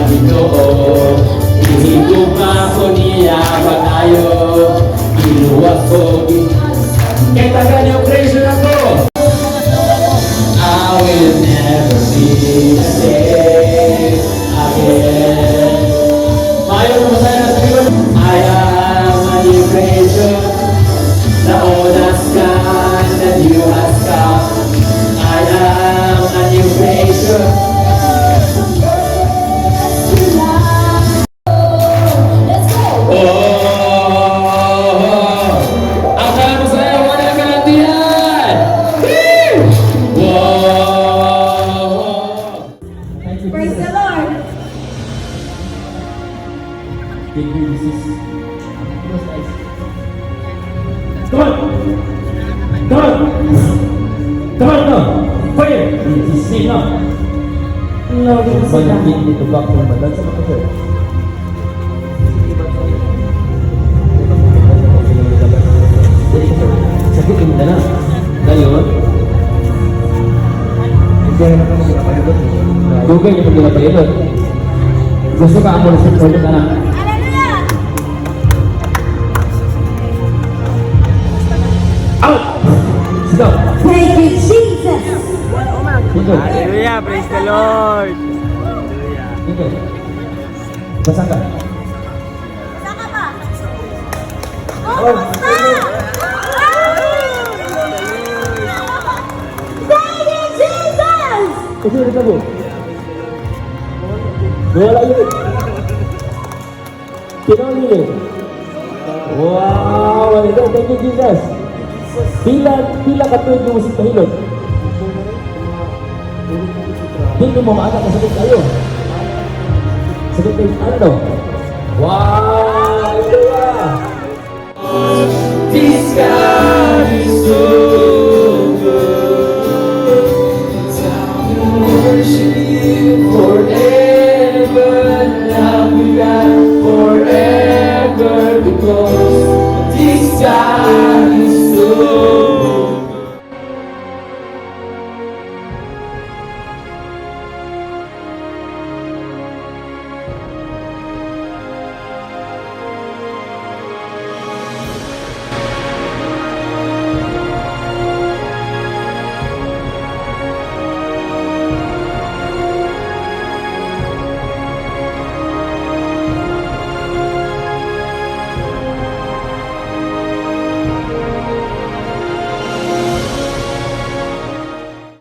Ginoo. Gihigugma ko niya pag-ayo. Giluwas ko. Kay taga new creation ako. I will never be the same again. Mayo mo sa likod. I am a new creation. The old has gone, the new has come. I am a new creation. Let's go! Oh! Ang kala mo sa'yo, wala kalandian! Woo! Wow! Thank you, Praise Jesus. The Lord! Thank you, Jesus. Close eyes. Come on! Come on! Come on now! Fire! In Jesus' name now! Glory to Banyak God. Dito back kung badan sa mga sir. Sakit yung dala. Dayon. Google niyo pag ginapahilot. Gusto ka amo sa tulog na. Hallelujah! Out! Sit down. Thank you, Jesus! Dito. Hallelujah, praise the Lord. Dito. Basa ka. Saan ka ba? Oh, basta! Thank you, Jesus! Kasi rin mo. Wala yun. Tinaw yun. Wow! Thank you, Jesus. Pila ka tuig mo sa pahilot? Dili mo maana ka sakit kayo. Sakit kayo. Ano no? Wow! Hallelujah! This God is so